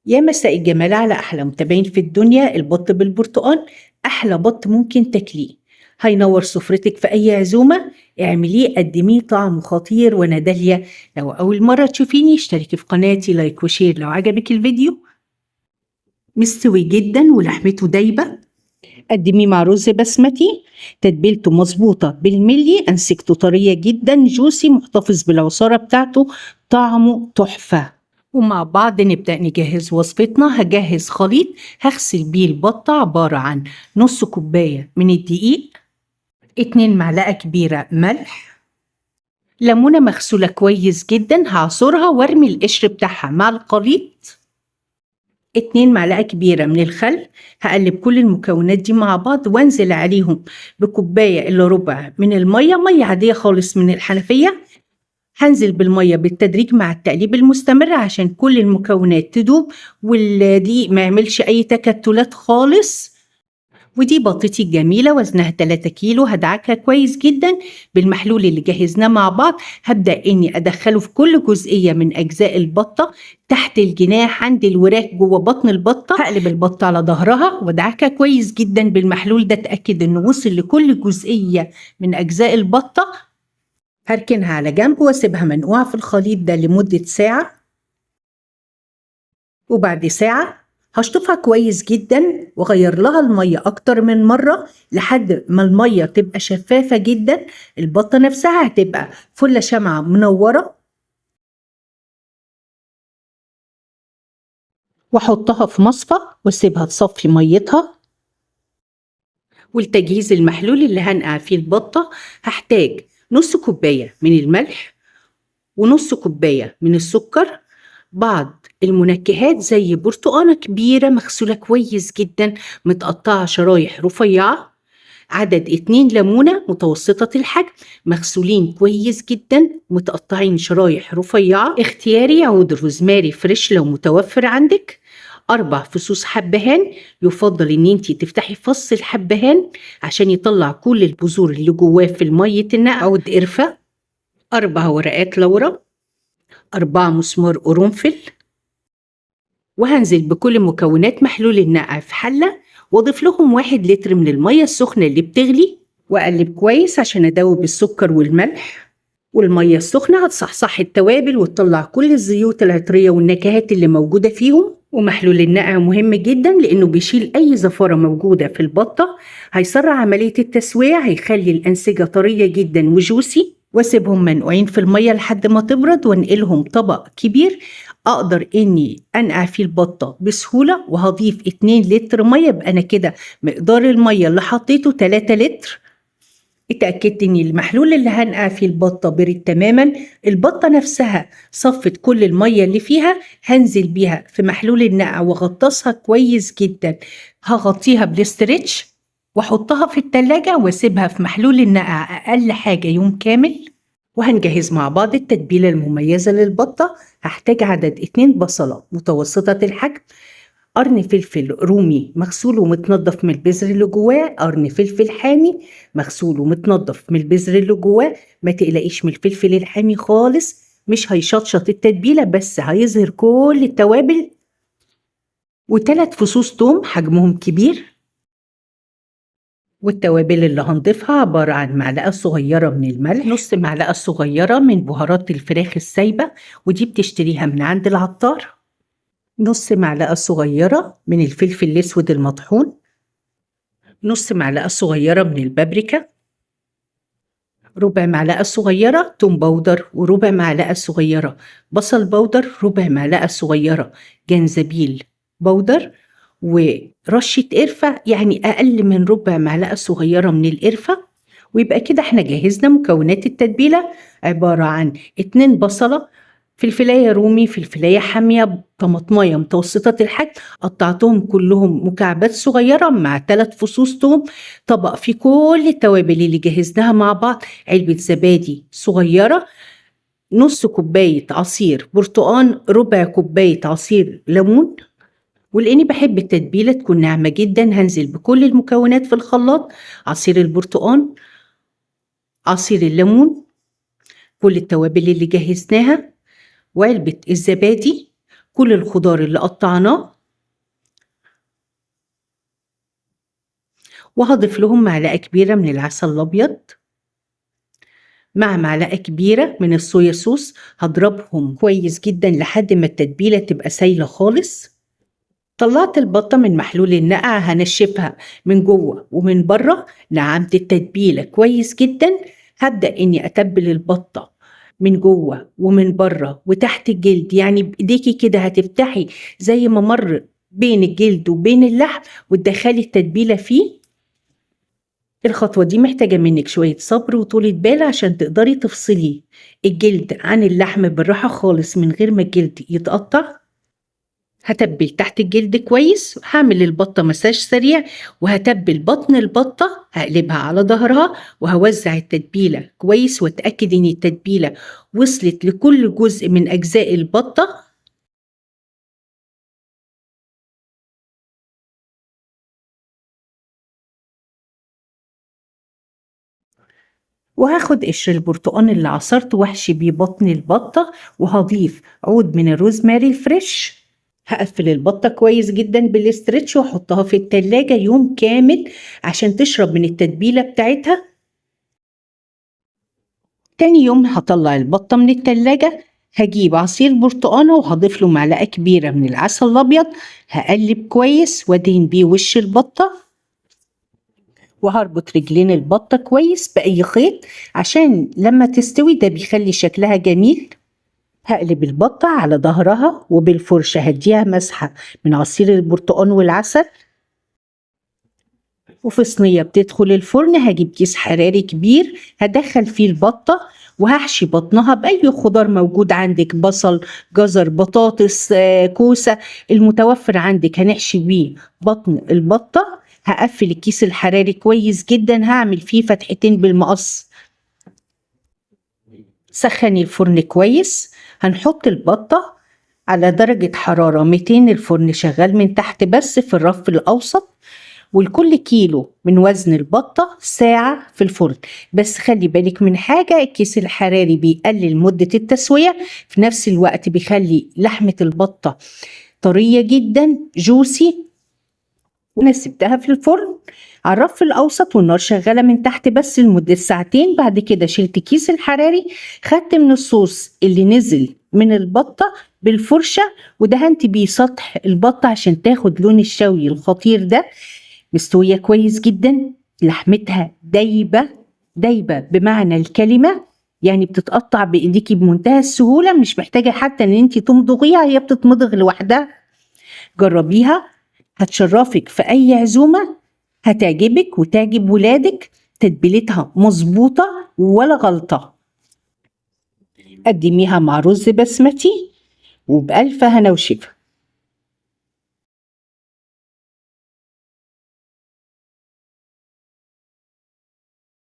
يا مساء الجمال على أحلى متابعين في الدنيا. البط بالبرتقال أحلى بط ممكن تاكليه، هينور سفرتك في أي عزومة، اعمليه قدميه، طعمه خطير. وأنا داليا، لو أول مرة تشوفيني اشتركي في قناتي، like و share لو عجبك الفيديو. مستوي جدا ولحمته دايبة، قدميه مع رز بسمتي، تتبيلته مظبوطة بالملي، أنسجته طرية جدا، juicy، محتفظ بالعصارة بتاعته، طعمه تحفة. ومع بعض نبدأ نجهز وصفتنا. هجهز خليط هغسل بيه البطة، عبارة عن نص كوباية من الدقيق، 2 معلقة كبيرة ملح، ليمونة مغسولة كويس جدا هعصرها وارمي القشر بتاعها مع الخليط، 2 معلقة كبيرة من الخل. هقلب كل المكونات دي مع بعض وانزل عليهم بكوباية الا ربع من المية، مية عادية خالص من الحنفية. هنزل بالمية بالتدريج مع التقليب المستمر عشان كل المكونات تدوب والدقيق ما يعملش اي تكتلات خالص. ودي بطتي الجميلة وزنها 3 كيلو، هدعكها كويس جدا بالمحلول اللي جهزناه مع بعض. هبدأ اني ادخله في كل جزئية من اجزاء البطة، تحت الجناح، عند الوراك، جوه بطن البطة. هقلب البطة على ظهرها وادعكها كويس جدا بالمحلول ده، اتأكد انه وصل لكل جزئية من اجزاء البطة. هركنها على جنب واسيبها منقوعة في الخليط ده لمدة ساعة، وبعد ساعة هشطفها كويس جدا واغير لها المية اكتر من مرة لحد ما المية تبقى شفافة جدا. البطة نفسها هتبقى فلة شمعة منورة. واحطها في مصفى واسيبها تصفي ميتها. والتجهيز المحلول اللي هنقع فيه البطة هحتاج نص كوباية من الملح ونص كوباية من السكر، بعض المنكهات زي برتقانة كبيرة مغسولة كويس جدا متقطعة شرايح رفيعة، عدد 2 ليمونة متوسطة الحجم مغسولين كويس جدا متقطعين شرايح رفيعة، اختياري عود روزماري fresh لو متوفر عندك، 4 فصوص حبهان، يفضل ان انتي تفتحي فص الحبهان عشان يطلع كل البذور اللي جواه في المية النقع، عود قرفة، 4 ورقات لورا، 4 مسمار قرنفل. وهنزل بكل مكونات محلول النقع في حلة واضيف لهم 1 لتر من المية السخنة اللي بتغلي، واقلب كويس عشان ادوب السكر والملح. والمية السخنة هتصحصح التوابل وتطلع كل الزيوت العطرية والنكهات اللي موجودة فيهم. ومحلول النقع مهم جدا لانه بيشيل اي زفارة موجودة في البطة، هيسرع عملية التسوية، هيخلي الانسجة طرية جدا وجوسي. واسيبهم منقوعين في المية لحد ما تبرد، وانقلهم طبق كبير اقدر اني انقع فيه البطة بسهولة. وهضيف 2 لتر مية، يبقى انا كده مقدار المية اللي حطيته 3 لتر. اتأكدت ان المحلول اللي هنقع فيه البطة برد تماما، البطة نفسها صفت كل المية اللي فيها، هنزل بيها في محلول النقع واغطسها كويس جدا. هغطيها بالاسترتش واحطها في التلاجة واسيبها في محلول النقع اقل حاجة يوم كامل. وهنجهز مع بعض التتبيلة المميزة للبطة. هحتاج عدد 2 بصلة متوسطة الحجم، قرن فلفل رومي مغسول ومتنضف من البذر اللي جواه، قرن فلفل حامي مغسول ومتنضف من البذر اللي جواه. ما تقلقيش من الفلفل الحامي خالص، مش هيشطشط التتبيلة بس هيظهر كل التوابل. و3 فصوص توم حجمهم كبير. والتوابل اللي هنضيفها عبارة عن معلقة صغيرة من الملح، نص معلقة صغيرة من بهارات الفراخ السايبة ودي بتشتريها من عند العطار، نص معلقة صغيرة من الفلفل الأسود المطحون، نص معلقة صغيرة من البابريكا، ربع معلقة صغيرة توم powder، وربع معلقة صغيرة بصل powder، ربع معلقة صغيرة جنزبيل powder، ورشة قرفة، يعني أقل من ربع معلقة صغيرة من القرفة. ويبقى كده احنا جهزنا مكونات التتبيلة، عبارة عن 2 بصلة، فلفلاية رومي، فلفلاية حامية، طماطماية متوسطة الحجم قطعتهم كلهم مكعبات صغيرة مع 3 فصوص توم، طبق فيه كل التوابل اللي جهزناها مع بعض، علبة زبادي صغيرة، نص كوباية عصير برتقان، ربع كوباية عصير ليمون. ولاني بحب التتبيلة تكون ناعمة جدا هنزل بكل المكونات في الخلاط، عصير البرتقان، عصير الليمون، كل التوابل اللي جهزناها، وعلبة الزبادي، كل الخضار اللي قطعناه، وهضيف لهم معلقة كبيرة من العسل الأبيض مع معلقة كبيرة من الصويا صوص. هضربهم كويس جدا لحد ما التتبيلة تبقى سايلة خالص. طلعت البطة من محلول النقع، هنشفها من جوه ومن بره. نعمت التتبيلة كويس جدا. هبدأ اني اتبل البطة من جوه ومن بره وتحت الجلد، يعني بايديكي كده هتفتحي زي ممر بين الجلد وبين اللحم وتدخلي التتبيلة فيه. الخطوة دي محتاجة منك شوية صبر وطولة بال عشان تقدري تفصلي الجلد عن اللحم بالراحة خالص من غير ما الجلد يتقطع. هتبل تحت الجلد كويس، هعمل البطة مساج سريع وهتبل بطن البطة، هقلبها على ظهرها وهوزع التتبيلة كويس واتأكد ان التتبيلة وصلت لكل جزء من اجزاء البطة. وهاخد قشر البرتقان اللي عصرته واحشي بيه بطن البطة، وهضيف عود من الروزماري ال fresh. هقفل البطة كويس جدا بال stretch واحطها في التلاجة يوم كامل عشان تشرب من التتبيلة بتاعتها. تاني يوم هطلع البطة من التلاجة، هجيب عصير برتقانة وهضيف له معلقة كبيرة من العسل الأبيض، هقلب كويس وادهن بيه وش البطة، وهربط رجلين البطة كويس بأي خيط عشان لما تستوي ده بيخلي شكلها جميل. هقلب البطة على ظهرها وبالفرشة هديها مسحة من عصير البرتقان والعسل. وفي صينية بتدخل الفرن هجيب كيس حراري كبير هدخل فيه البطة وهحشي بطنها بأي خضار موجود عندك، بصل، جزر، بطاطس، كوسة، المتوفر عندك هنحشي بيه بطن البطة. هقفل الكيس الحراري كويس جدا، هعمل فيه فتحتين بالمقص. سخني الفرن كويس، هنحط البطة على درجة حرارة 200، الفرن شغال من تحت بس في الرف الأوسط، والكل كيلو من وزن البطة ساعة في الفرن. بس خلي بالك من حاجة، الكيس الحراري بيقلل مدة التسوية، في نفس الوقت بيخلي لحمة البطة طرية جدا جوسي. وانا سبتها في الفرن على الرف الاوسط والنار شغاله من تحت بس لمده ساعتين. بعد كده شلت كيس الحراري، خدت من الصوص اللي نزل من البطه بالفرشه ودهنت بيه سطح البطه عشان تاخد لون الشوي الخطير ده. مستويه كويس جدا، لحمتها دايبه دايبه بمعنى الكلمه، يعني بتتقطع بايديكي بمنتهى السهوله، مش محتاجه حتى ان انت تمضغيها، هي بتتمضغ لوحدها. جربيها هتشرفك في أي عزومة، هتعجبك وتعجب ولادك، تتبيلتها مظبوطة ولا غلطة. قدميها مع رز بسمتي وبألف هنا وشفا.